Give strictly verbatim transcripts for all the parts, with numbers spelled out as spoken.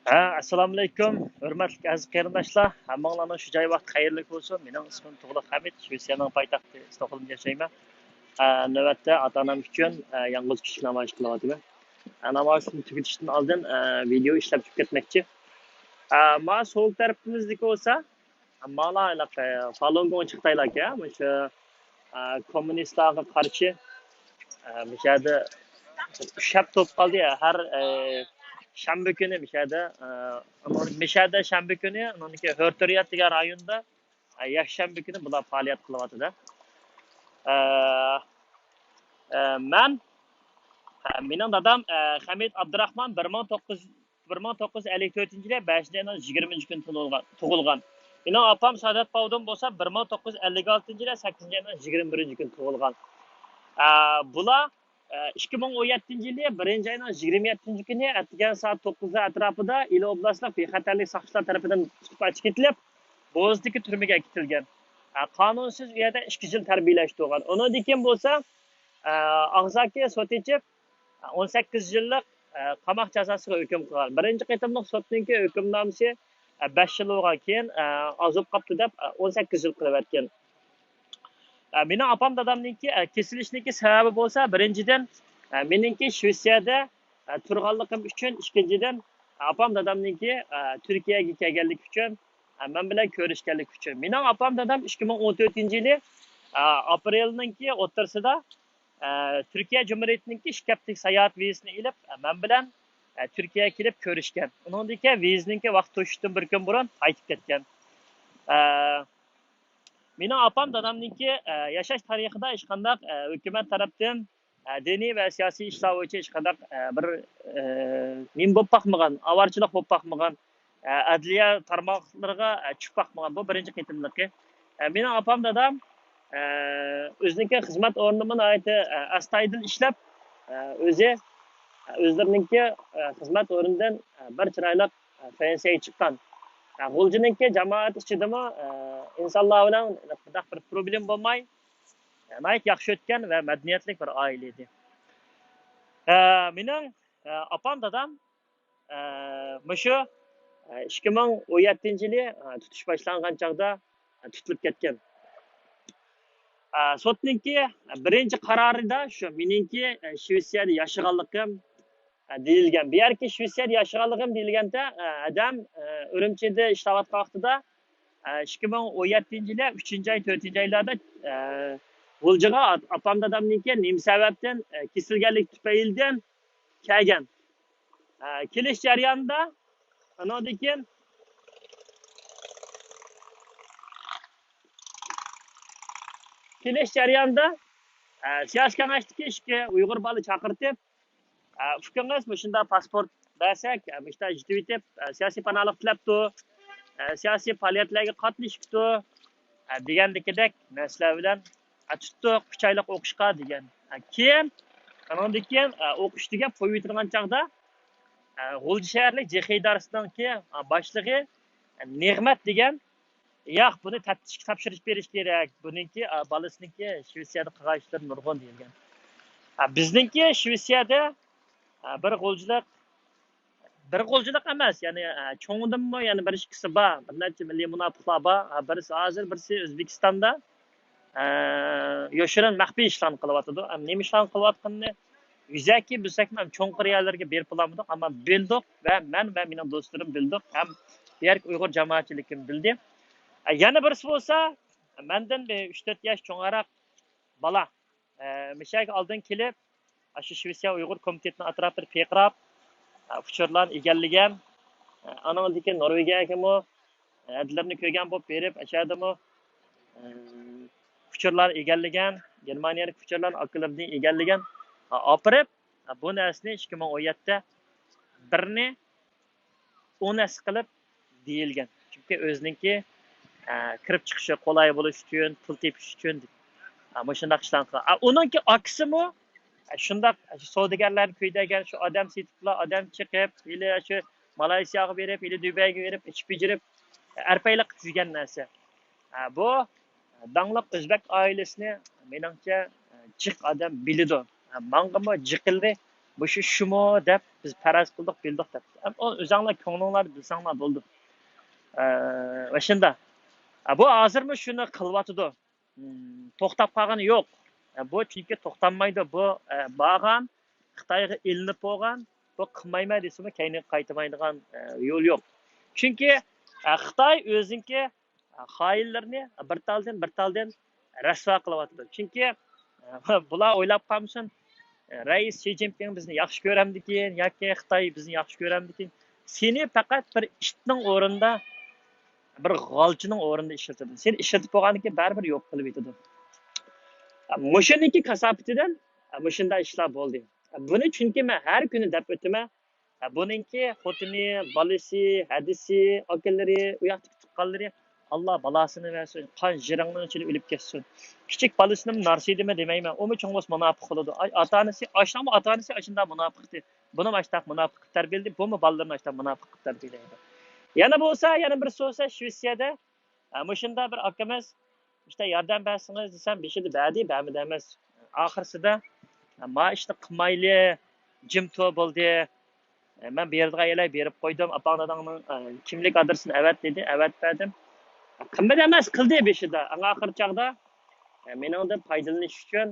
ھە، ئەسسالامۇئەلەيكۇم، ھۆرمەتلىك ئەزىز قېرىنداشلار. ھەممىڭلارنىڭ شۇ جاي ۋاقتى خەيرلىك بولسۇن. مېنىڭ ئىسمىم تۇغلۇق ھەمىت، شىۋېتسىيەنىڭ پايتەختى ستوكھولمدا ياشايمەن. ھە، نۆۋەتتە ئاتا-ئانام ئۈچۈن، ھە، يالغۇز كىشىلىك نامايىش قىلىۋاتىمەن. ھە، نامايىشنى تۈگىتىشتىن ئالدىن، ھە، ۋىدېئو ئىشلەپ چىقىپ كەتمەكچى. ھە، ما سول تەرىپىمىزدىكى بولسا، مانا ھېلىقى فالۇنگوڭ چىقتايلاكەن، مۇشۇ، ئە، كوممۇنىستلارغا قارشى، ئە، مۇشۇ يەردە ئۈچ ھەپتە بولۇپ قالدى. ھەر، ئە، شەنبە كۈنى مۇشۇ يەردە، ئە، مۇشۇ يەردە شەنبە كۈنى، ئۇنىڭدىن كېيىن ھۆرتۆريات دېگەن رايوندا، ئە، يەكشەنبە كۈنى بۇلار پائالىيەت قىلىۋاتىدۇ. ئە، ئە، مەن، ئە، مېنىڭ دادام، ئە، خەمىت ئابدۇراخمان بىر مىڭ توققۇز يۈز بىر مىڭ توققۇز يۈز ئەللىك تۆتىنچى يىلى بەشىنچى ئاينىڭ يىگىرمىنچى كۈنى تۇغۇلغان، تۇغۇلغان. مېنىڭ ئاپام سائادەت باۋۇدۇن بولسا بىر مىڭ توققۇز يۈز ئەللىك ئالتىنچى يىلى سەككىزىنچى ئاينىڭ يىگىرمە بىرىنچى كۈنى تۇغۇلغان. ئە، بۇلار، ئە، ئىككى مىڭ ئون يەتتىنچى يىلى بىرىنچى ئاينىڭ يىگىرمە يەتتىنچى كۈنى ئەتىگەن سائەت توققۇزلار ئەتراپىدا ئىلى ئوبلاستلىق بىخەتەرلىك ساقچىلار تەرىپىدىن تۇتۇپ ئەكېتىلىپ، بوزىتىكى تۈرمىگە ئەكېتىلگەن. ئە، قانۇنسىز ئۇ يەردە ئىككى يىل تەربىيەلەشتۈرگەن. ئۇنىڭدىن كېيىن بولسا، ئە، ئاغزاكى سوت ئېچىپ، ئون سەككىز يىللىق، ئە، قاماق جازاسىغا ھۆكۈم قىلغان. بىرىنچى قېتىملىق سوتنىڭكى ھۆكۈمنامىسى، ئە، بەش يىل بولغان كېيىن، ئە، ئاز بولۇپ قاپتۇ دەپ، ئە، ئون سەككىز يىل قىلىۋەتكەن. ئە، مېنىڭ ئاپام دادامنىڭكى، ئە، كېسىلىشنىڭكى سەۋەبى بولسا، بىرىنچىدىن، ئە، مېنىڭكى شىۋېتسىيەدە، ئە، تۇرغانلىقىم ئۈچۈن، ئىككىنچىدىن، ئاپام دادامنىڭكى، ئە، تۈركىيەگە كەلگەنلىكى ئۈچۈن، ئە، مەن بىلەن كۆرۈشكەنلىكى ئۈچۈن. مېنىڭ ئاپام دادام ئىككى مىڭ ئون تۆتىنچى يىلى، ئە، ئاپرېلنىڭكى ئوتتۇرىسىدا، ئە، تۈركىيە جۇمھۇرىيىتىنىڭكى ئىككى ھەپتىلىك ساياھەت ۋىزىسىنى ئېلىپ، ئە، مەن بىلەن، ئە، تۈركىيەگە كېلىپ كۆرۈشكەن. ئۇنىڭدىن كېيىن ۋىزىنىڭكى ۋاقتى توشۇشتىن بىر كۈن بۇرۇن قايتىپ كەتكەن. ئە، مېنىڭ ئاپام دادامنىڭكى، ئە، ياشاش تارىخىدا ھېچقانداق، ئە، ھۆكۈمەت تەرەپتىن، ئە، دىنىي ۋە سىياسىي ئىشلار بويىچە ھېچقانداق، ئە، بىر، ئە، نېمە بولۇپ باقمىغان، ئاۋارىچىلىق بولۇپ باقمىغان، ئە، ئەدلىيە تارماقلىرىغا، ئە، چۈشۈپ باقمىغان. بۇ بىرىنچى قېتىملىقى. ئە، مېنىڭ ئاپام دادام، ئە، ئۆزىنىڭكى خىزمەت ئورنىمۇ ناھايىتى، ئە، ئەستايىدىل ئىشلەپ، ئە، ئۆزى، ئە، ئۆزلىرىنىڭكى، ئە، خىزمەت ئورنىدىن، ئە، بىر چىرايلىق، ئە، پېنسىيەگە چىققان. ئە، غۇلجىنىڭكى جامائەت ئىچىدىمۇ، ئە، ئىنسانلار بىلەن بۇنداق بىر پروبلېما بولماي، ناھايىتى ياخشى ئۆتكەن ۋە مەدەنىيەتلىك بىر ئائىلە ئىدى. ئە، مېنىڭ، ئە، ئاپام دادام، ئە، مۇشۇ، ئە، ئىككى مىڭ ئون يەتتىنچى يىلى، ئە، تۇتۇش باشلانغان چاغدا، ئە، تۇتۇلۇپ كەتكەن. ئە، سوتنىڭكى بىرىنچى قارارىدا شۇ مېنىڭكى، ئە، شىۋېتسىيەدە ياشىغانلىقىم، ئە، دېيىلگەن. بۇ يەركى شىۋېتسىيەدە ياشىغانلىقىم دېيىلگەندە، ئە، ئادەم، ئە، ئۈرۈمچىدە ئىشلەۋاتقان ۋاقتىدا، ئە، ئىككى مىڭ ئون يەتتىنچى يىلى ئۈچىنچى ئاي، تۆتىنچى ئايلاردا، ئە، غۇلجىغا ئات-، ئاپام دادامنىڭكى نېمە سەۋەبتىن، ئە، كېسىلگەنلىك تۈپەيلىدىن كەلگەن. ئە، كېلىش جەريانىدا، ئانىڭدىن كېيىن كېلىش جەريانىدا، ئە، سىياسىي كېڭەشتىكى ئىككى ئۇيغۇر بالا چاقىرتىپ، ئە، ئۇكىڭىز مۇشۇنداق پاسپورت بەرسەك، ئە، مۇشۇنداق يېتىۋېتىپ، ئە، سىياسىي پاناھلىق تىلەپتۇ، ئە، سىياسىي پائالىيەتلەرگە قاتنىشىپتۇ، ئە، دېگەندىكىدەك نەرسىلەر بىلەن، ئە، تۇتتۇق، ئۈچ ئايلىق ئوقۇشقا دېگەن. ئە، كېيىن، ئانىڭدىن كېيىن، ئە، ئوقۇش تۈگەپ قويۇۋېتىلغان چاغدا، ئە، غۇلجا شەھەرلىك جېخې ئىدارىسىنىڭكى، ئە، باشلىقى، ئە، نېغمەت دېگەن، ياق، بۇنى تەپتىشكە تاپشۇرۇپ بېرىش كېرەك. بۇنىڭكى، ئە، بالىسىنىڭكى شىۋېتسىيەدە قىلغان ئىشلىرى نۇرغۇن دېيىلگەن. ئە، بىزنىڭكى شىۋېتسىيەدە، ئە، بىر غۇلجىلىق، بىر غۇلجىلىق ئەمەس، يەنى، ئە، چوڭىدىنمۇ يەنە بىر ئىككىسى بار. بىر نەچچە مىللىي مۇناپىقلار بار. ئە، بىرسى ھازىر، بىرسى ئۆزبېكىستاندا، ئە، يوشۇرۇن مەخپىي ئىشلارنى قىلىۋاتىدۇ. ئە، نېمە ئىشلارنى قىلىۋاتقىنىنى يۈزەكى بىلسەكمۇ، ھەم چوڭقۇر يەرلەرگە بېرىپ بولالمىدۇق، ئەمما بىلدۇق ۋە مەن ۋە مېنىڭ دوستلىرىم بىلدۇق، ھەم بۇ يەردىكى ئۇيغۇر جامائەتچىلىكىمۇ بىلدى. ئە، يەنە بىرسى بولسا، مەندىن بىر ئۈچ تۆت ياش چوڭراق بالا. ئە، مۇشۇ يەرگە ئالدىن كېلىپ، ئاشۇ شىۋېتسىيە ئۇيغۇر كومىتېتىنىڭ ئەتراپىدا پىرقىراپ، ئە، ئۇچۇرلارنى ئىگىلىگەن. ئە، ئانىڭدىن كېيىن نورۋېگىيەگىمۇ، ئە، ئەدلىرىنى كۆرگەن بولۇپ بېرىپ، ئەشەدىمۇ، ئە، ئۇچۇرلارنى ئىگىلىگەن، گېرمانىيەدىكى ئۇچۇرلارنى ئاكىلىرىدىن ئىگىلىگەن، ئە، ئاپىرىپ، ئە، بۇ نەرسىنى ئىككى مىڭ ئون يەتتىدە بىرنى ئون ھەسسە قىلىپ دېيىلگەن. چۈنكى ئۆزىنىڭكى، ئە، كىرىپ چىقىشى قولاي بولۇش ئۈچۈن، پۇل تېپىش ئۈچۈن، ئە، مۇشۇنداق ئىشلارنى قىلغان. ئە، ئۇنىڭكى ئاكىسىمۇ، ئە، شۇنداق سودىگەرلەرنى كۆيدۈرگەن، شۇ ئادەم سېتىپلا، ئادەم چېقىپ، ھېلى شۇ مالايسىياغا بېرىپ، ھېلى دۇبەيگە بېرىپ، ئىچىپ بېجىرىپ، ئەرپەيلىك قىلىپ يۈرگەن نەرسە. ئە، بۇ داڭلىق ئۆزبەك ئائىلىسىنى، مېنىڭچە، جىق ئادەم بىلىدۇ. ماڭىمۇ جىقىلدى. مۇشۇ شۇمۇ دەپ بىز پەرەز قىلدۇق، بىلدۇق دەپ. ئەم، ئۇ ئۆزۈڭلار كۆڭلۈڭلاردا بىلسەڭلار بولدى. ئە، ۋە شۇنداق. ئە، بۇ ھازىرمۇ شۇنى قىلىۋاتىدۇ. م، توختاپ قالغىنى يوق. ئە، بۇ چۈنكى توختانمايدۇ. بۇ، ئە، بارغان، خىتايغا ئېلىنىپ بولغان، بۇ قىلمايمەن دېسىمۇ كەينىگە قايتمايدىغان، ئە، يول يوق. چۈنكى، ئە، خىتاي ئۆزىنىڭكى خائىنلىرىنى بىر تالدىن، بىر تالدىن رەسۋا قىلىۋاتىدۇ. چۈنكى، بۇلار ئويلاپ قالمىسۇن، رەئىس شى جىنپىڭ بىزنى ياخشى كۆرەمدىكىن ياكى خىتاي بىزنى ياخشى كۆرەمدىكىن، سېنى پەقەت بىر ئىتنىڭ ئورنىدا، بىر غالچىنىڭ ئورنىدا ئىشلىتىدۇ. سېنى ئىشلىتىپ بولغاندىن كېيىن بەرىبىر يوق قىلىۋېتىدۇ. مۇشۇنىڭكى كاساپىتىدىن مۇشۇنداق ئىشلار بولدى. بۇنى چۈنكى مەن ھەر كۈنى دەپ ئۆتىمەن. بۇنىڭكى خوتۇنى، بالىسى، ھەدىسى، ئاكىلىرى، ئۇ ياقتىكى تۇغقانلىرى، ئاللا بالاسىنى بەرسۇن، قان ژىرىڭنىڭ ئىچىدە ئۆلۈپ كەتسۇن. كىچىك بالىسىنىمۇ نارسىدىمۇ دېمەيمەن، ئۇمۇ چوڭ بولسا مۇناپىق بولىدۇ. ئاي، ئاتا-ئانىسى، ئاشۇنىڭمۇ ئاتا-ئانىسى ئاشۇنداق مۇناپىقتى. بۇنىمۇ ئاشۇنداق مۇناپىق قىلىپ تەربىيەلىدى، بۇمۇ بالىلىرىنى ئاشۇنداق مۇناپىق قىلىپ تەربىيەلەيدۇ. يەنە بولسا، يەنە بىرسى بولسا شىۋېتسىيەدە، ئە، مۇشۇنداق بىر ئاكىمىز، ئىشتە ياردەم بەرسىڭىز دېسەم، بېشىدا بەردى، بەرمىدى ئەمەس. ئاخىرسىدا، ما ئىشنى قىلمايلى، جىم تۇر بولدى. مەن بېرىدىغان يەرلەرگە بېرىپ قويدۇم، ئاپاڭ داداڭنىڭ، ئە، كىملىك ئادرېسىنى ئەۋەت دېدى، ئەۋەتىپ بەردىم. قىلمىدى ئەمەس، قىلدى بېشىدا. ئەڭ ئاخىرى چاغدا، ئە، مېنىڭدىن پايدىلىنىش ئۈچۈن،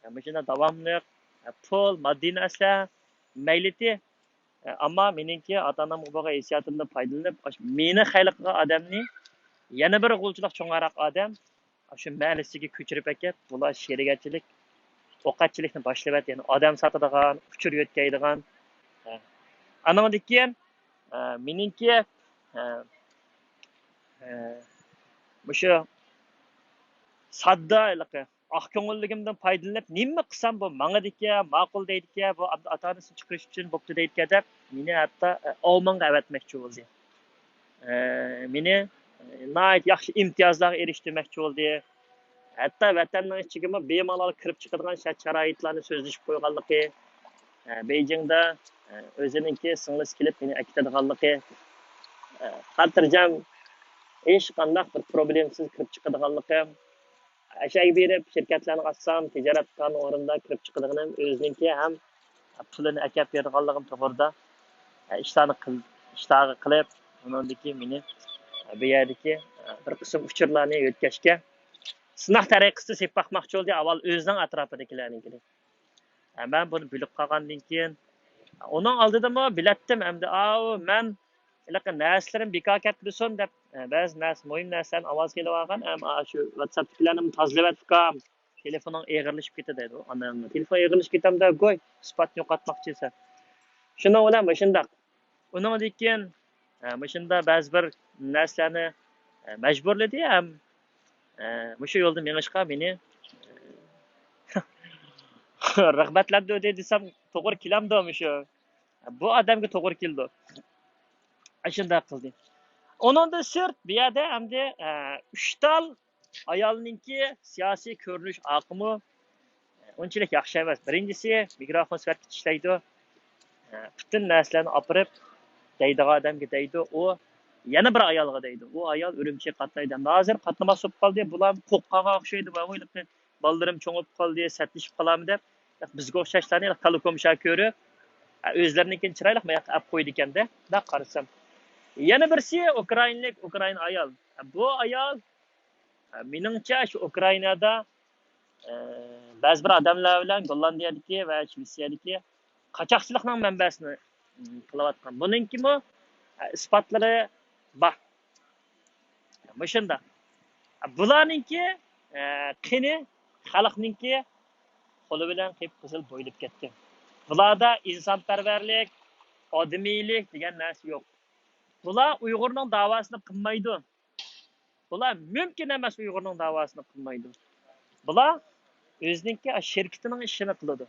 ئە، مۇشۇنداق داۋاملىق، ئە، پۇل، ماددىي نەرسە مەيلىتى، ئەمما مېنىڭكى ئاتا-ئانامغا بولغان ھېسسىياتىمدىن پايدىلىنىپ، ئاشۇ مېنى خەير قىلغان ئادەمنى يەنە بىر غۇلچىلىق چوڭراق ئادەم ئاشۇ مەھەللىسىگە كۆچۈرۈپ ئەكەپ، بۇلار شېرىگەرچىلىك، ئوقەتچىلىكنى باشلىۋەتتى. يەنى ئادەم ساتىدىغان، ئۇچۇر يۆتكەيدىغان. ئانىڭدىن كېيىن، مېنىڭكى، مۇشۇ ساددا ھېلىقى ئاق كۆڭۈللۈكۈمدىن پايدىلىنىپ، نېمە قىلسام بۇ ماڭىدىكەن، ماقۇل دەيدىكەن، بۇ ئاتا-، ئاتا-ئانىسىنى چىقىرىش ئۈچۈن بوپتۇ دەيدىكەن دەپ، مېنى ھەتتا، ئە، ئالمانغا ئەۋەتمەكچى بولدى. ئە، مېنى، ئە، ناھايىتى ياخشى ئىمتىيازلارغا ئېرىشتۈرمەكچى بولدى. ھەتتا ۋەتەننىڭ ئىچىگىمۇ بىمالال كىرىپ چىقىدىغان شەرت-شارائىتلارنى سۆزلىشىپ قويغانلىقى، ئە، بېيجىڭدا، ئە، ئۆزىنىڭكى سىڭلىسى كېلىپ مېنى ئەكېتىدىغانلىقى، ئە، خاتىرجەم ھېچقانداق بىر پروبلېمىسىز كىرىپ چىقىدىغانلىقىم، ئەشەگە بېرىپ، شىركەتلەرنى ئاچسام، تىجارەت قىلغان ئورۇندا كىرىپ چىقىدىغىنىم ئۆزىنىڭكى ھەم پۇلىنى ئەكەپ بېرىدىغانلىقىم توغرىدا ئىشلارنى قىل-، ئىشلارغا قىلىپ، ئۇنىڭدىن كېيىن مېنى بۇ يەردىكى بىر قىسىم ئۇچۇرلارنى يۆتكەشكە، سىناق تەرىقىسىدە سېلىپ باقماقچى بولدى، ئاۋۋال ئۆزىنىڭ ئەتراپىدىكىلەرنىڭكىنى. مەن بۇنى بىلىپ قالغاندىن كېيىن، ئۇنىڭ ئالدىدىمۇ بىلەتتىم ئەمدى، ئاۋۇ، مەن ھېلىقى نەرسىلىرىم بىكار كەتمىسۇن دەپ، بەزى نەرسە، مۇھىم نەرسىلەرنى ئاۋازغا ئېلىۋالغان، ئەمما شۇ ۋاتساپتىكىلەرنىمۇ تازىلىۋەت ئۇكام، تېلېفونۇڭ ئېغىرلىشىپ كېتىدۇ دەيدۇ. ئانا، تېلېفون ئېغىرلىشىپ كېتەمدۇ، گوي، ئىسپاتنى يوقاتماقچى سەن. شۇنىڭ بىلەن مۇشۇنداق. ئۇنىڭدىن كېيىن، ئە، مۇشۇنداق بەزى بىر نەرسىلەرنى، ئە، مەجبۇرلىدى ھەم، ئە، مۇشۇ يولدا مېڭىشقا مېنى، ئە، رىغبەتلەندۈردى دېسەم توغرا كېلەمدۇ مۇشۇ؟ بۇ ئادەمگە توغرا كېلىدۇ. ئاشۇنداق قىلدى. ئۇنىڭدىن سىرت، بۇ يەردە ئەمدى، ئە، ئۈچ تال ئايالنىڭكى سىياسىي كۆرۈنۈش ئاقىمۇ ئۇنچىلىك ياخشى ئەمەس. بىرىنچىسى، مىكروفون سۈپەتكە ئىشلەيدۇ. پۈتۈن نەرسىلەرنى ئاپىرىپ دەيدىغان ئادەمگە دەيدۇ. ئۇ يەنە بىر ئايالغا دەيدۇ. ئۇ ئايال ئۈرۈمچىگە قاتنايدۇ. ھازىر قاتنىماس بولۇپ قالدى. بۇلار قورققانغا ئوخشايدۇ. ۋاي، بالىلىرىم چوڭىيىپ قالدى، سەتلىشىپ قالامدۇ دەپ، بىزگە ئوخشاشلارنى كالا كومشا كۆرۈپ، ئۆزلىرىنىڭكىنى چىرايلىق مۇ ياققا ئەپ قويىدىكەندە، مۇنداق قارىسام. يەنە بىرسى ئۇكرائىنلىك، ئۇكرائىن ئايال. بۇ ئايال، مېنىڭچە، شۇ ئۇكرائىنادا، بەزى بىر ئادەملەر بىلەن گوللاندىيەدىكى ۋە شىۋېتسىيەدىكى قاچاقچىلىقنىڭ مەنبەسىنى قىلىۋاتقان. بۇنىڭكىمۇ ئىسپاتلىرى بار. مۇشۇنداق. بۇلارنىڭكى، ئە، قېنى خەلقنىڭكى قولى بىلەن قىپقىزىل بويىلىپ كەتكەن. بۇلاردا ئىنسانپەرۋەرلىك، ئادىمىيلىك دېگەن نەرسە يوق. بۇلار ئۇيغۇرنىڭ داۋاسىنى قىلمايدۇ. بۇلار مۇمكىن ئەمەس ئۇيغۇرنىڭ داۋاسىنى قىلمايدۇ. بۇلار ئۆزىنىڭكى شىركىتىنىڭ ئىشىنى قىلىدۇ.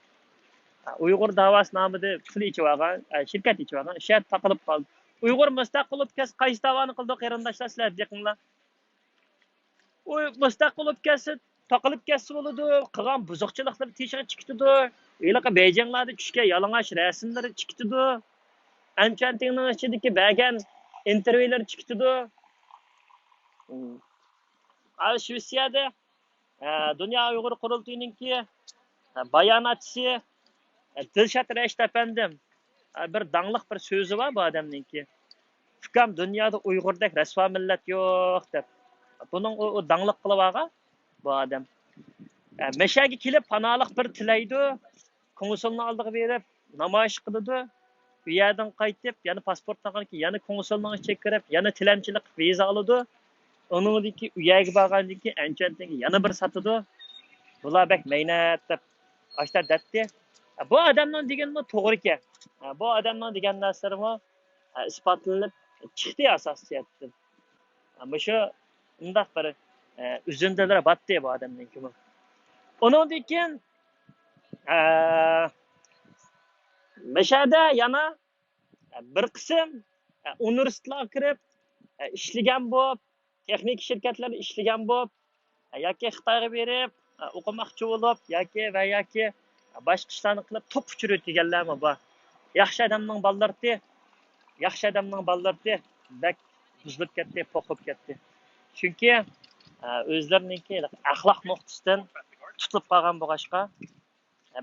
ئۇيغۇر داۋاسى نامىدا پۇل ئېچىۋالغان، شىركەت ئېچىۋالغان، شۇ يەردە تاقىلىپ قالدى. ئۇيغۇر مۇستەق بولۇپ كەتسە، قايسى داۋانى قىلىدۇ، قېرىنداشلار، سىلەر بېقىڭلار. ئۇ مۇستەق بولۇپ كەتسە، تاقىلىپ كەتسە بولىدۇ، قىلغان بۇزۇقچىلىقلىرى تېشىغا چىقىدۇ. ھېلىقى بېيجىڭلاردا چۈشكەن يالىڭاچ رەسىملىرى چىقىدۇ. ئەنچۈەنتىڭنىڭ ئىچىدىكى بەرگەن ئىنتېرۋيۇلىرى چىقىدۇ. ئا، شىۋېتسىيەدە، ئە، دۇنيا ئۇيغۇر قۇرۇلتىيىنىڭكى، ئە، باياناتچىسى، دىلشات رەشىت ئەپەندىم، بىر داڭلىق بىر سۆزى بار بۇ ئادەمنىڭكى. ئۇكام، دۇنيادا ئۇيغۇردەك رەسۋا مىللەت يوق، دەپ. بۇنىڭ ئۇ، ئۇ داڭلىق قىلىۋالغان بۇ ئادەم. مەشەگە كېلىپ پاناھلىق بىر تىلەيدۇ، كونسۇلنىڭ ئالدىغا بېرىپ نامايىش قىلىدۇ. ئۇ يەردىن قايتىپ يەنە پاسپورت ئالغاندىن كېيىن يەنە كونسۇلنىڭ ئىچىگە كىرىپ يەنە تىلەمچىلىك ۋىزا ئالىدۇ. ئۇنىڭدىن كېيىن ئۇ يەرگە بارغاندىن كېيىن ئەنچۈەنتىنگە يەنە بىر ساتىدۇ. بۇلار بەك مەينەت دەپ ئاشتا دەتتى. بۇ ئادەمنىڭ دېگىنىمۇ توغرىكەن. بۇ ئادەمنىڭ دېگەن نەرسىلىرىمۇ ئىسپاتلىنىپ چىقتى ئاساسىيەتتىن. مۇشۇ مۇنداق بىر ئۈزۈندىلىرى باتتى بۇ ئادەمنىڭكىمۇ. ئۇنىڭدىن كېيىن مەشەدە يەنە بىر قىسىم ئۇنىۋېرسىتېتلارغا كىرىپ ئىشلىگەن بولۇپ، تېخنىكا شىركەتلەردە ئىشلىگەن بولۇپ، ياكى خىتايغا بېرىپ ئوقۇماقچى بولۇپ، ياكى ۋە ياكى باشقا ئىشلارنى قىلىپ توپا ئۇچۇر ئۆتكۈزگەنلەرمۇ بار. ياخشى ئادەمنىڭ بالىلىرى، ياخشى ئادەمنىڭ بالىلىرى بەك بۇزۇلۇپ كەتتى، پوق بولۇپ كەتتى. چۈنكى ئۆزلىرىنىڭكى ئەخلاق نۇقتىسىدىن تۇتۇلۇپ قالغان بولغاچقا،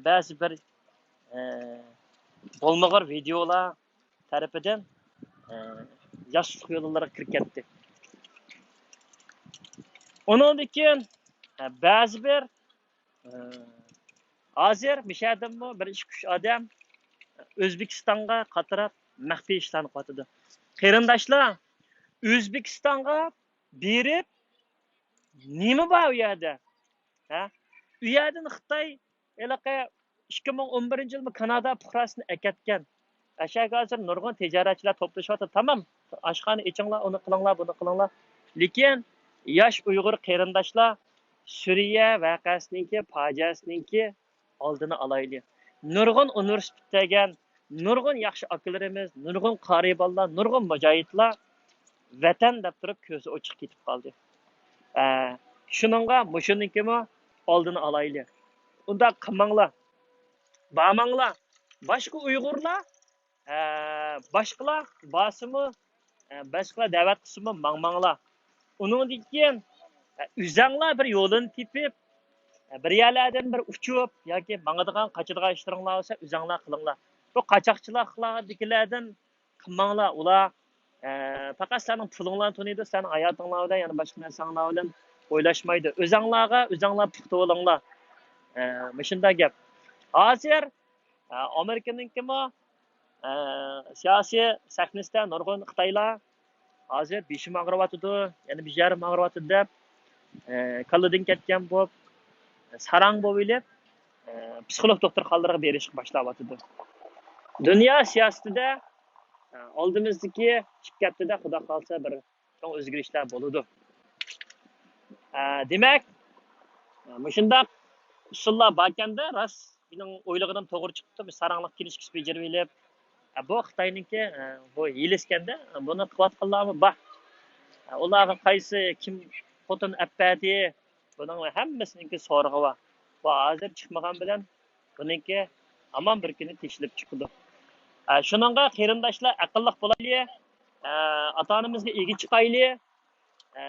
بەزى بىر بولمىغۇر ۋىدېئولار تەرىپىدىن ياشلىق يوللىرىغا كىرىپ كەتتى. ئۇنىڭدىن كېيىن بەزى بىر ھازىر مىشەدىنمۇ بىر ئىككى ئۈچ ئادەم ئۆزبېكىستانغا قاتراپ مەخپىي ئىشلارنى قىلىۋاتىدۇ. قېرىنداشلار، ئۆزبېكىستانغا بېرىپ نېمە بار ئۇ يەردە؟ ھە؟ ئۇ يەردىن خىتاي ھېلىقى ئىككى مىڭ ئون بىرىنچى يىل كانادا پۇقراسىنى ئەكەتكەن. ئەشەگە ھازىر نۇرغۇن تىجارەتچىلەر توپلىشىۋاتىدۇ. تامام، ئاشخانا ئېچىڭلار، ئۇنى قىلىڭلار، بۇنى قىلىڭلار. لېكىن ياش ئۇيغۇر قېرىنداشلار سۈرىيە ۋەقەسىنىڭكى، پاجىئەسىنىڭكى ئالدىنى ئالايلى. نۇرغۇن ئۇنىۋېرسىتېت پۈتتۈرگەن، نۇرغۇن ياخشى ئاكىلىرىمىز، نۇرغۇن قارىي بالىلار، نۇرغۇن مۇجاھىدلار ۋەتەن دەپ تۇرۇپ كۆزى ئوچۇق كېتىپ قالدى. ئە، شۇنىڭغا مۇشۇنىڭكىمۇ ئالدىنى ئالايلى. ئۇنداق قىلماڭلار. بارماڭلار. باشقا ئۇيغۇرلار، ئە، باشقىلار بارسىمۇ، ئە، باشقىلار دەۋەت قىلسىمۇ ماڭماڭلار. ئۇنىڭدىن كېيىن، ئە، ئۆزەڭلار بىر يولىنى تېپىپ، ئە، بىر يەرلەردىن بىر ئۇچۇپ ياكى ماڭىدىغان، قاچىدىغان ئىشلىرىڭلار بولسا ئۆزەڭلار قىلىڭلار. بۇ قاچاقچىلىقلاردىكىلەردىن قىلماڭلار. ئۇلار، ئە، پەقەت سىلەرنىڭ پۇلۇڭلارنى تونۇيدۇ، سىلەرنىڭ ھاياتىڭلار بىلەن، يەنە باشقا نەرسەڭلار بىلەن ئويلاشمايدۇ. ئۆزەڭلارغا ئۆزەڭلار پۇختا بولۇڭلار. ئە، مۇشۇنداق گەپ. ھازىر، ئە، ئامېرىكىنىڭكىمۇ، ئە، سىياسىي سەھنىسىدە نۇرغۇن خىتايلار ھازىر بېشىم ئاغرىۋاتىدۇ، يەنە بىر يېرىم ئاغرىۋاتىدۇ دەپ، ئە، كاللىدىن كەتكەن بولۇپ، ساراڭ بولۇۋېلىپ، ئە، پسىخولوگ دوختۇرخانىلىرىغا بېرىشقا باشلاۋاتىدۇ. دۇنيا سىياسىتىدە، ئە، ئالدىمىزدىكى ئىككى ھەپتىدە خۇدا خالىسا بىر چوڭ ئۆزگىرىشلەر بولىدۇ. ئە، دېمەك، مۇشۇنداق ئۇسۇللار باركەندە، راست مېنىڭ ئويلىغىنىم توغرا چىقىپتۇ. بىر ساراڭلىق كېلىشكىسى بېجىرىۋېلىپ، ئە، بۇ خىتاينىڭكى، ئە، بۇ ھىيلىسىكەندە، بۇنى قىلىۋاتقانلارمۇ بار. ئە، ئۇلارغا قايسى، كىم خوتۇن ئەپ بەردى، بۇنىڭ ھەممىسىنىڭكى سورىقى بار. بۇ ھازىر چىقمىغان بىلەن بۇنىڭكى ھامان بىر كۈنى تېشىلىپ چىقىدۇ. ئە، شۇنىڭغا قېرىنداشلار ئەقىللىق بولايلى، ئە، ئاتا-ئانىمىزغا ئىگە چىقايلى. ئە،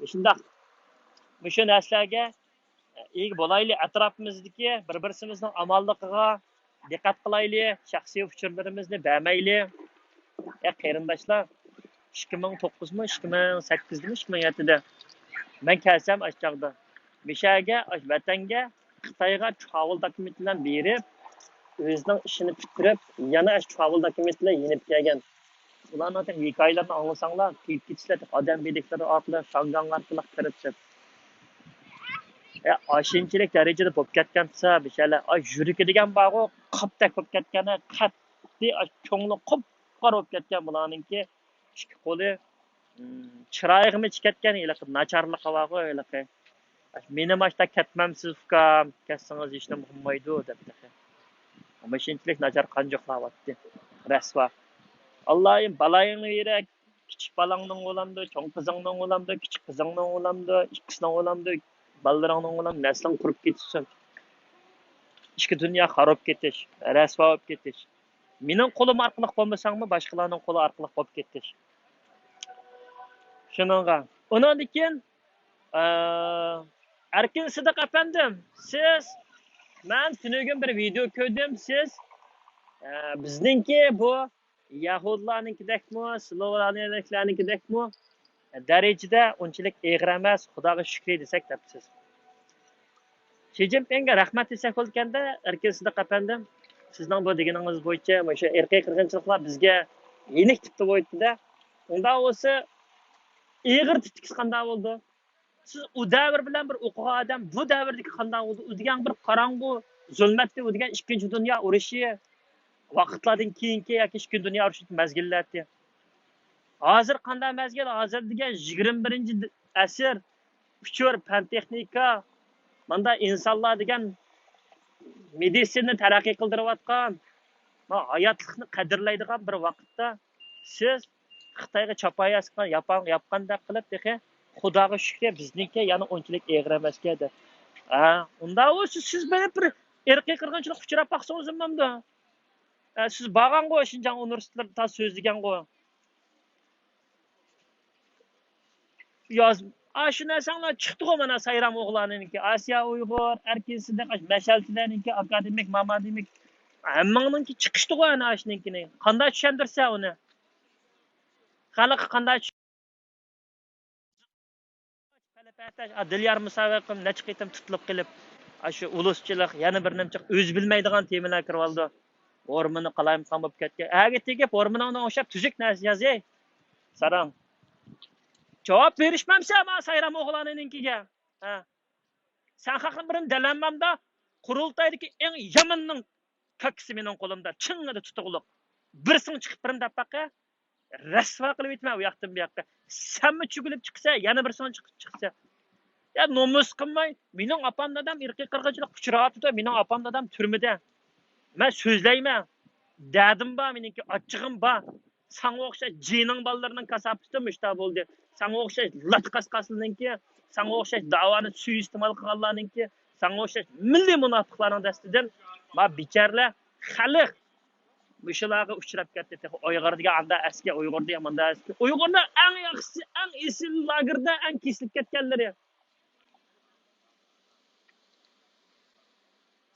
مۇشۇنداق، مۇشۇ نەرسىلەرگە ئىگە بولايلى، ئەتراپىمىزدىكى بىر-بىرسىمىزنىڭ ئامانلىقىغا دىققەت قىلايلى، شەخسىي ئۇچۇرلىرىمىزنى بەرمەيلى. ئە، قېرىنداشلار، ئىككى مىڭ توققۇزمۇ، ئىككى مىڭ سەككىزدىمۇ، ئىككى مىڭ يەتتىدە مەن كەلسەم، ئاشۇ چاغدا مىشەگە، ئاشۇ ۋەتەنگە، خىتايغا چاۋۇل دوكۇمېنت بىلەن بېرىپ، ئۆزىنىڭ ئىشىنى پۈتتۈرۈپ، يەنە ئاشۇ چاۋۇل دوكۇمېنت بىلەن يېنىپ كەلگەن. ئۇلارنىڭ ھېكايىلىرىنى ئاڭلىساڭلار، كۆيۈپ كېتىسىلەر، ئادەم بېلىكلىرى ئارقىلىق، شاڭگاڭ ئارقىلىق كىرىپ. ئە، ئاشۇنچىلىك دەرىجىدە بولۇپ كەتكەن دېسە، بىشەلە، ئاي، يۈرىكى دېگەن بارغۇ، قاپتەك بولۇپ كەتكەن، قەتئىي، ئاي، كۆڭلى قۇپقارا بولۇپ كەتكەن بۇلارنىڭكى. ئىككى قولى، ئىم، چىرايىغىمۇ چىكەتكەن، ھېلىقى ناچارلىقى بارغۇ، ھېلىقى. مېنى ماشتا كەتمەمسىز، ئۇكام، كەتسىڭىز ھېچنېمە بولمايدۇ، دەپ تېخى. مۇشۇنچىلىك ناچار قانجۇقلاۋاتتى. رەسۋا. ئاللاھىم، بالايىڭنى بېرە، كىچىك بالاڭنىڭ بولامدۇ، چوڭ قىزىڭنىڭ بولامدۇ، كىچىك قىزىڭنىڭ بولامدۇ، ئىككىسىنىڭ بولامدۇ، بالىلىرىڭنىڭ بولامدۇ، نەسلىڭ قۇرۇپ كېتىشسۇن. ئىچكى دۇنيا خاراب كېتىش، رەسۋا بولۇپ كېتىش. مېنىڭ قولۇم ئارقىلىق بولمىساڭمۇ، باشقىلارنىڭ قولى ئارقىلىق بولۇپ كېتىش. شۇنىڭغا. ئۇنىڭدىن كېيىن، ئە، ئەركىن سىدىق ئەپەندىم، سىز مەن تۈنۈگۈن بىر ۋىدېو كۆردۈم. سىز، ئە، بىزنىڭكى بۇ يەھۇدىيلارنىڭكىدەكمۇ، سلوۋېنىيەلىكلەرنىڭكىدەكمۇ دەرىجىدە ئۇنچىلىك ئېغىر ئەمەس، خۇداغا شۈكرى دېسەك دەپسىز. شى جىنپىڭگە رەھمەت دېسەك بولىدىكەندە، ئەركىن سىدىق ئەپەندىم. سىزنىڭ بۇ دېگىنىڭىز بويىچە مۇشۇ ئىرقىي قىرغىنچىلىقلار بىزگە يېنىك تىپتا بولۇۋېتىدۇ. ئۇنداق بولسا، ئېغىر تىپتىكىسى قانداق بولىدۇ؟ سىز ئۇ دەۋر بىلەن بىر ئوقۇغان ئادەم، بۇ دەۋردىكى قانداق بولدى؟ ئۇ دېگەن بىر قاراڭغۇ، زۇلمەتتى. ئۇ دېگەن ئىككىنچى دۇنيا ئۇرۇشى ۋاقىتلاردىن كېيىنكى ياكى ئىككىنچى دۇنيا ئۇرۇشى مەزگىللەردى. ھازىر قانداق مەزگىل؟ ھازىر دېگەن يىگىرمە بىرىنچى ئەسىر، ئۇچۇر، پەن تېخنىكا، ماندا ئىنسانلار دېگەن مېدىتسىنىنى تەرەققىي قىلدۇرۇۋاتقان، ما ھاياتلىقنى قەدىرلەيدىغان بىر ۋاقىتتا، سىز خىتايغا چاپان ياسىغان، ياپان، ياپقاندەك قىلىپ، تېخى خۇداغا شۈكرى، بىزنىڭكى يەنە ئۇنچىلىك ئېغىر ئەمەسكەن دەپ. ھە، ئۇنداق بولسا سىز بېرىپ بىر ئىرقىي قىرغىنچىلىققا ئۇچراپ باقسىڭىز بولمامدۇ؟ ھە، سىز بارغانغۇ شىنجاڭ ئۇنىۋېرسىتېتلىرىدا تاز سۆزلىگەنغۇ. ياز، ئاشۇ نەرسەڭلار چىقتىغۇ مانا سايرام ئوغلانىنىڭكى، ئاسىيا ئۇيغۇر، ئەركىن سىدىق، مەشئەلچىلەرنىڭكى، ئاكادېمىك، مامادېمىك، ھەممىڭنىڭكى چىقىشتىغۇ ئەنە ئاشۇنىڭكىنى. قانداق چۈشەندۈرسە ئۇنى؟ خەلققە قانداق چۈش-، دىليار مۇسابىقىم نەچچە قېتىم تۇتۇلۇپ قېلىپ، ئاشۇ ئۇلۇسچىلىق، يەنە بىر نېمىچىق ئۆزى بىلمەيدىغان تېمىلار كىرىۋالىدۇ. ھورمىنى قالايمىقان بولۇپ كەتكەن. ئەگە تېگىپ ھورمىنىڭغا ئوخشاپ تۈزۈك نەرسە يازاي. ساراڭ. جاۋاب بېرىشمەمسە ما سايرام ئوغلانىنىڭكىگە. ھە. سەن خەقنى بىرىنى دەلەممەمدا، قۇرۇلتايدىكى ئەڭ ياماننىڭ كاكىسى مېنىڭ قولۇمدا، چىڭىدا تۇتۇقلۇق. بىرسىڭ چىقىپ بىرىنى دەپ باقە. رەسۋا قىلىپ ئېيتىمەن ئۇ ياقتىن بۇ ياققا. سەنمۇ چۈگۈلۈپ چىقىسەن، يەنە بىرسىڭ چىقىپ چىقىسەن. يا نومۇس قىلماي، مېنىڭ ئاپام دادام ئىرقىي قىرغىنچىلىققا ئۇچراۋاتىدۇ، مېنىڭ ئاپام دادام تۈرمىدە. مەن سۆزلەيمەن. دەردىم بار مېنىڭكى، ئاچچىقىم بار. ساڭا ئوخشاش جىنىڭ بالىلىرىنىڭ كاساپىتى مۇشۇنداق بولدى. ساڭا ئوخشاش لاتقاسقاسلىرىنىڭكى، ساڭا ئوخشاش داۋانى سۇيىئىستېمال قىلغانلارنىڭكى، ساڭا ئوخشاش مىللىي مۇناپىقلارنىڭ دەستىدىن ما بىچارىلەر خەلق مۇشۇلارغا ئۇچراپ كەتتى. تېخى ئۇيغۇر دېگەن ئاندا ئەسكى، ئۇيغۇر دېگەن ماندا ئەسكى. ئۇيغۇرلار ئەڭ ياخشىسى، ئەڭ ئېسىل لاگېردا ئەڭ كېسىلىپ كەتكەنلىرى.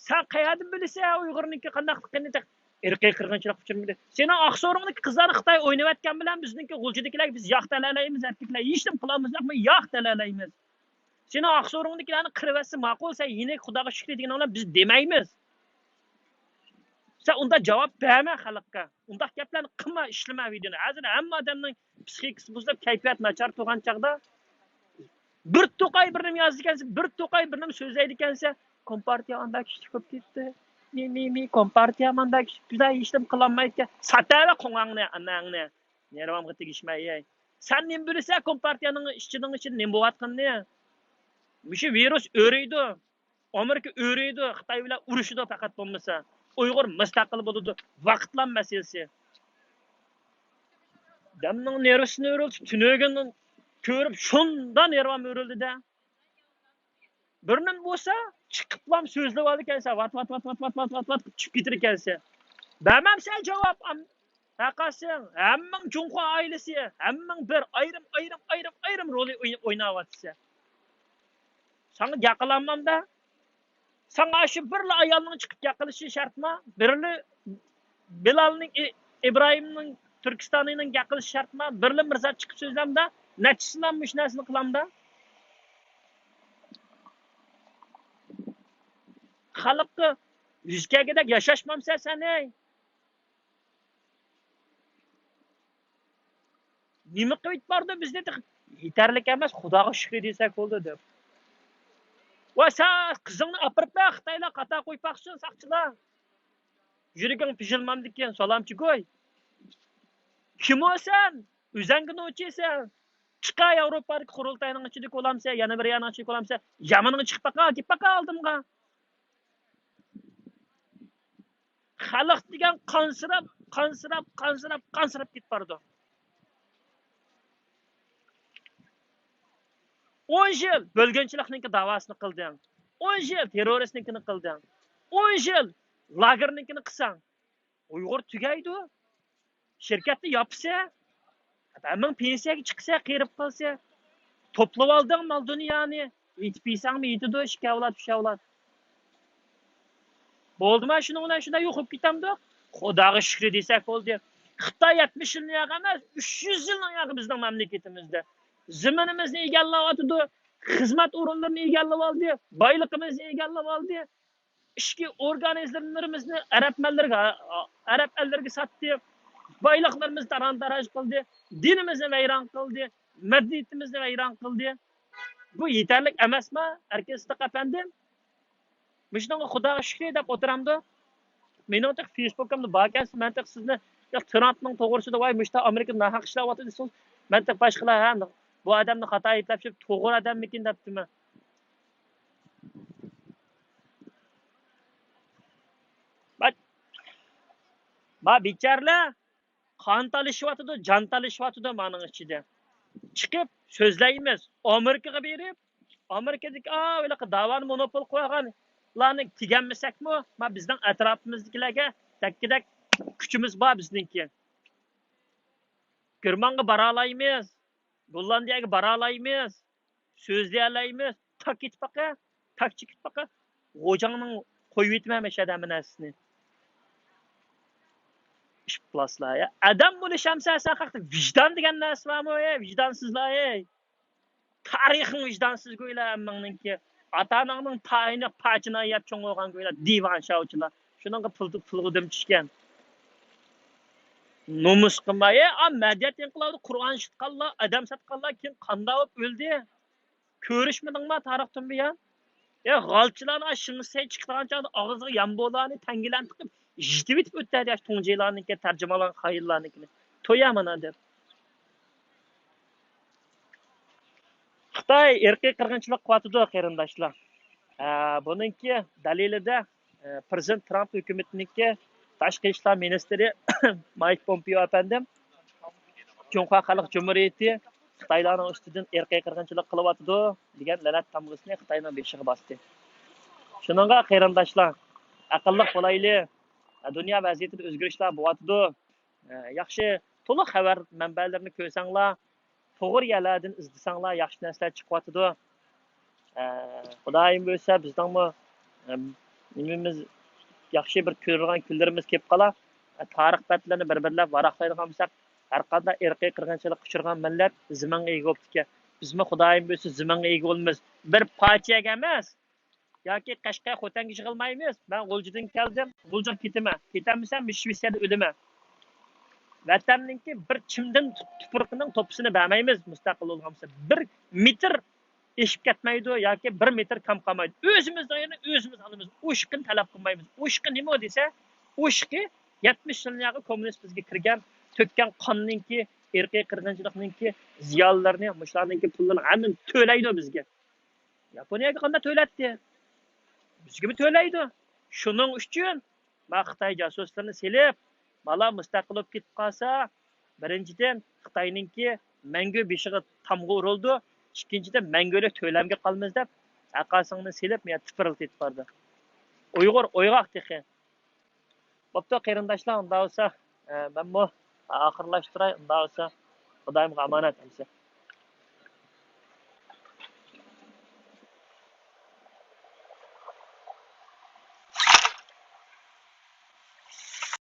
سەن قەيەردىن بىلىسەن ئۇيغۇرنىڭكى قانداقلىقىنى؟ تېخى ئىرقىي قىرغىنچىلىق ئۇچرىمىدى. سېنىڭ ئاقسۇرۇڭنىڭكى قىزلارنى خىتاي ئوينىۋەتكەن بىلەن بىزنىڭكى غۇلجىدىكىلەرگە بىز ياق دەلەلەيمىز، ئەركەكلەر ھېچنېمە قىلالمىساق، ياق دەلەلەيمىز. سېنىڭ ئاقسۇرۇڭدىكىلەرنى قىرىۋەتسە ماقۇل، سەن يېنىك خۇداغا شۈكرى دېگىنىڭ بىلەن بىز دېمەيمىز. سەن ئۇنداق جاۋاب بەرمە خەلققە. ئۇنداق گەپلەرنى قىلما، ئىشلىمە ۋىدېونى. ھازىر ھەممە ئادەمنىڭ پسىخىكىسى بۇزۇلۇپ، كەيپىيات ناچار تۇرغان چاغدا بىر توقاي بىر نېمە يازىدىكەنسەن، بىر توقاي بىر نېمە سۆزلەيدىكەنسەن، كومپارتىيە ئانداق كۈچلۈك بولۇپ كەتتى. مى، مى، مى، كومپارتىيە مانداق كۈچلۈك، بۇلار ھېچنېمە قىلالمايدىكەن. ساتەۋە قوڭاڭنى، ئاناڭنى. نېرۋامغا تېگىشمەي، ئەي. سەن نېمە بىلىسەن، كومپارتىيەنىڭ ئىچىنىڭ ئىچىدە نېمە بولۇۋاتقىنىنى؟ مۇشۇ ۋىرۇس ئۆرۈيدۇ. ئامېرىكا ئۆرۈيدۇ، خىتاي بىلەن ئۇرۇشىدۇ، پەقەت بولمىسا. ئۇيغۇر مۇستەقىل بولىدۇ. ۋاقىتلا مەسىلىسى. دەمنىڭ نېرۋىسىنى ئۆرۈلدى، تۈنۈگۈن كۆرۈپ شۇنداق نېرۋام ئۆرۈلدى-دە. بىرنېمە بولسا، چىقىپلام سۆزلىۋالىدىكەنسەن، ۋات، ۋات، ۋات، ۋات، چۈشۈپ كېتىدىكەنسەن. بەرمەمسەن جاۋاب، ئەم-، ھەققاسىڭ، ھەممىڭ جۇڭخۇا ئائىلىسى، ھەممىڭ بىر ئايرىم، ئايرىم، ئايرىم، ئايرىم رولى ئوي-، ئويناۋاتىسەن. ساڭا گەپ قىلالمامدا؟ ساڭا شۇ بىرلا ئايالنىڭ چىقىپ گەپ قىلىشى شەرتما؟ بىرلا بىلالنىڭ، ئى-، ئىبراھىمنىڭ، تۈركىستانىنىڭ گەپ قىلىشى شەرتما؟ بىرلا مىرزا چىقىپ سۆزلەمدا؟ نەچچىسىلا مۇشۇ نەرسىنى قىلامدا؟ خەلققە يۈز كەلگۈدەك ياشاشمامسەن سەن، ھەي؟ نېمە قىلىپ باردى بىزنى؟ يېتەرلىك ئەمەس، خۇداغا شۈكرى دېسەك بولدى دەپ. ۋاي، سەن قىزىڭنى ئاپىرىپ بەر، خىتايلار قاتا قويۇپ باقسۇن، ساقچىلار. يۈرىكىڭ پىژىلمامدىكىن، سالامچى گۇي. كىم ئۇ سەن؟ ئۆزەڭگە نوچى سەن. چىقە ياۋروپادىكى قۇرۇلتاينىڭ ئىچىدىكى بولامسەن، يەنە بىر يەرنىڭ ئىچىدىكى بولامسەن، يامىنىڭغا چىقىپ باقا، كېلىپ باقا ئالدىمغا. خەلق دېگەن قانسىراپ، قانسىراپ، قانسىراپ، قانسىراپ كېتىپ بارىدۇ. ئون يىل بۆلگۈنچىلىكنىڭكى داۋاسىنى قىلدىڭ. ئون يىل تېررورىستنىڭكىنى قىلدىڭ. ئون يىل لاگېرنىڭكىنى قىلساڭ، ئۇيغۇر تۈگەيدۇ. شىركەتنى ياپسا، ھەممىڭ پېنسىيەگە چىقسا، قېرىپ قالسا، توپلىۋالدىڭ مال دۇنيانى، يېتىپ يېسەڭمۇ يېتىدۇ، ئىككى ئەۋلاد، ئۈچ ئەۋلاد. بولدىما، شۇنىڭ بىلەن شۇنداق يوقىلىپ كېتەمدۇ؟ خۇداغا شۈكرى دېسەك بولدى. خىتاي يەتمىش يىلنىڭ ياقى ئەمەس، ئۈچ يۈز يىلنىڭ ياقى بىزنىڭ مەملىكىتىمىزدە. زېمىنىمىزنى ئىگىلەۋاتىدۇ، خىزمەت ئورۇنلىرىنى ئىگىلەۋالدى، بايلىقىمىزنى ئىگىلەۋالدى. ئىچكى ئورگانىزملىرىمىزنى ئەرەب ئەللىرىگە، ئەرەب ئەللىرىگە ساتتى. بايلىقلىرىمىزنى تاران-تاراج قىلدى. دىنىمىزنى ۋەيران قىلدى. مەدەنىيىتىمىزنى ۋەيران قىلدى. بۇ يېتەرلىك ئەمەسما، ئەركىن سىدىق ئەپەندىم؟ مۇشۇنىڭغا خۇداغا شۈكرى دەپ ئولتۇرامدۇ؟ مېنىڭ تېخى فېيسبۇكۇمدا باركەنسىز، مەن تېخى سىزنى تېخى ترامپنىڭ توغرىسىدا، ۋاي، مۇشتا ئامېرىكىدا ناھەق ئىشلەۋاتىدۇ دېسىڭىز، مەن تېخى باشقىلار، ھە، بۇ ئادەمنى خاتا ئەيىبلەپ، توغرا ئادەممىكىن دەپتىمەن. ما، ما بىچارىلەر قان تالىشىۋاتىدۇ، جان تالىشىۋاتىدۇ مانىڭ ئىچىدە. چىقىپ سۆزلەيمىز. ئامېرىكىغا بېرىپ، ئامېرىكىدىكى، ئا، ھېلىقى داۋانى مونوپول قويغانلارنى تېگەلمىسەكمۇ، ما بىزنىڭ ئەتراپىمىزدىكىلەرگە دەككىدەك كۈچىمىز بار بىزنىڭكى. گېرمانغا بارالايمىز، گوللاندىيەگە بارالايمىز، سۆزلىيەلەيمىز. تاك كېتىپ باقە، تاك چېكىپ باقە، غوجاڭنىڭ قويۇۋېتىمەن مەشەدە ھەممە نەرسىنى. ئىپلاسلار يا. ئادەم بولۇش ئەمسە سەن خەقتە ۋىجدان دېگەن نەرسە بارمۇ؟ ئەي، ۋىجدانسىزلار، ئەي. تارىخىڭ ۋىجدانسىز گويلا ھەممىڭنىڭكى. ئاتا-ئاناڭنىڭ تايىنى پاچىنى يەپ چوڭ بولغان گويلا دىۋان شاۋچىلار. شۇنىڭغا پۇل، پۇلغا دۈم چۈشكەن. نومۇس قىلماي، ئا، مەدەنىيەت ئىنقىلابىدا قۇرئان ئىشلەتكەنلەر، ئادەم ساتقانلار كېيىن قانداق بولۇپ ئۆلدى؟ كۆرۈشمىدىڭما تارىختىن بۇيان؟ يا، غالچىلارنى ئاشۇ شىڭسەي چىقىدىغان چاغدا ئاغزىغا يامبولارنى، تەڭگىلەرنى تىقىپ، يىتىۋېتىپ ئۆتتى، يا، تۇڭجىلارنىڭكى، تەرجىمانلار خائىنلارنىڭكىنى. تويا مانا دەپ. خىتاي ئىرقىي قىرغىنچىلىق قىلىۋاتىدۇ، قېرىنداشلار. ئە، بۇنىڭكى دەلىلىدە، ئە، پىرېزىدېنت ترامپ ھۆكۈمىتىنىڭكى تاشقى ئىشلار مىنىستىرى مايك پومپېئو ئەپەندىم جۇڭخۇا خەلق جۇمھۇرىيىتى خىتايلارنىڭ ئۈستىدىن ئىرقىي قىرغىنچىلىق قىلىۋاتىدۇ دېگەن لەنەت تامغىسىنى خىتاينىڭ بېشىغا باستى. شۇنىڭغا قېرىنداشلار، ئەقىللىق بولايلى. دۇنيا ۋەزىيىتىدە ئۆزگىرىشلەر بولۇۋاتىدۇ. ياخشى، تولۇق خەۋەر مەنبەلىرىنى كۆرسەڭلار، توغرا يەرلەردىن ئىزدىسەڭلار، ياخشى نەرسىلەر چىقىۋاتىدۇ. ئە، خۇدايىم بۇيرۇسا، بىزنىڭمۇ، ئە، نېمىمىز، ياخشى بىر كۆرىدىغان كۈنلىرىمىز كېلىپ قالا. ئە، تارىخ بەتلىرىنى بىر-بىرلەپ ۋاراقلايدىغان بولساق، ھەر قانداق ئىرقىي قىرغىنچىلىققا ئۇچرىغان مىللەت زېمىنغا ئىگە بوپتىكەن. بىزمۇ خۇدايىم بۇيرۇسا زېمىنغا ئىگە بولىمىز. بىر پارچە يەرگە ئەمەس، ياكى قەشقەر خوتەنگە يىغىلمايمىز. مەن غۇلجىدىن كەلدىم، غۇلجىغا كېتىمەن. كېتەلمىسەم، شىۋېتسىيەدە ئۆلىمەن. ۋەتەننىڭكى بىر چىمدىن تۇپرىقىنىڭ توپىسىنى بەرمەيمىز، مۇستەقىل بولغان بولسا. بىر مېتىر ئېشىپ كەتمەيدۇ ياكى بىر مېتىر كەم قالمايدۇ. ئۆزىمىزنىڭ يېرىنى ئۆزىمىز ئالىمىز. ئۇ ئىشقىنى تەلەپ قىلمايمىز. ئۇ ئىشقى نېمە دېسە، ئۇ ئىشقى يەتمىش يىلنىڭ ياقى كوممۇنىست بىزگە كىرگەن، تۆككەن قاننىڭكى، ئىرقىي قىرغىنچىلىقنىڭكى زىيانلىرىنى، مۇشۇلارنىڭكى پۇللىرىنى ھەممىنى تۆلەيدۇ بىزگە. ياپونىيەگە قانداق تۆلەتتى؟ بىزگىمۇ تۆلەيدۇ. شۇنىڭ ئۈچۈن ما خىتاي جاسۇسلىرىنى سېلىپ، مالا مۇستەقىل بولۇپ كېتىپ قالسا، بىرىنچىدىن، خىتاينىڭكى مەڭگۈ بېشىغا تامغا ئۇرۇلىدۇ، ئىككىنچىدىن، مەڭگۈلۈك تۆلەمگە قالىمىز دەپ، ھەرقايسىڭنى سېلىپ، مەن تىپىرلىتىپ بارىدۇ. ئۇيغۇر ئويغاق تېخى. بوپتۇ، قېرىنداشلار، ئۇنداق بولسا، ئە، مەنمۇ ئاخىرلاشتۇراي، ئۇنداق بولسا، خۇدايىمغا ئامانەت ئەمسە.